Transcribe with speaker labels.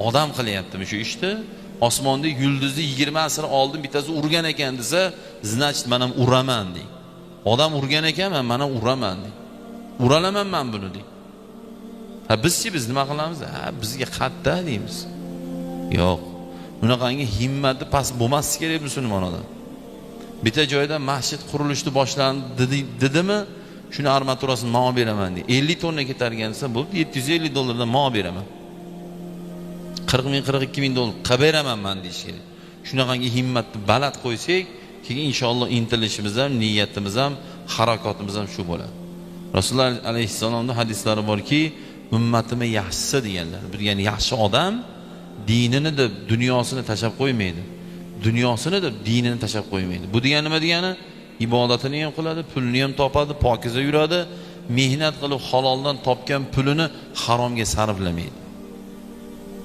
Speaker 1: Odam qilyaptimi shu ishni? Osmonda yulduzni 20 asr oldin bittasi urgan ekan desa, значит men ham uraman deng. Odam urgan ekanman, men ham uraman deng. Uralaman men buni deng. Ha, bizchi biz nima qilamiz? Ha, bizga qatta deymiz. Yo'q. Bunaqangi himmati past bo'lmasligi kerak musulmon odam. Bitta joyda masjid qurilishni boshlandi dedimi, shuni armaturasini men olib beraman deydi. 50 tonna ko'targan desa, bo'ldi, $750 men olib beraman. 40 ming, 42 ming dollar qilib beraman men deyish kerak. Shunaqangi himmatni baland qo'ysak, keyin inshaalloh intilishimiz ham, niyatimiz ham, harakatimiz ham shu bo'ladi. Rasululloh alayhissalomning hadislari borki, ummatimni yaxshisi deganlar. Bu degani yaxshi odam dinini deb dunyosini tashlab qo'ymaydi. Dunyosini deb dinini tashlab qo'ymaydi. Bu degani nima degani? Ibodatini ham qiladi, pulini ham topadi, pokiza yuradi, mehnat qilib haloldan topgan pulini haromga sarflamaydi.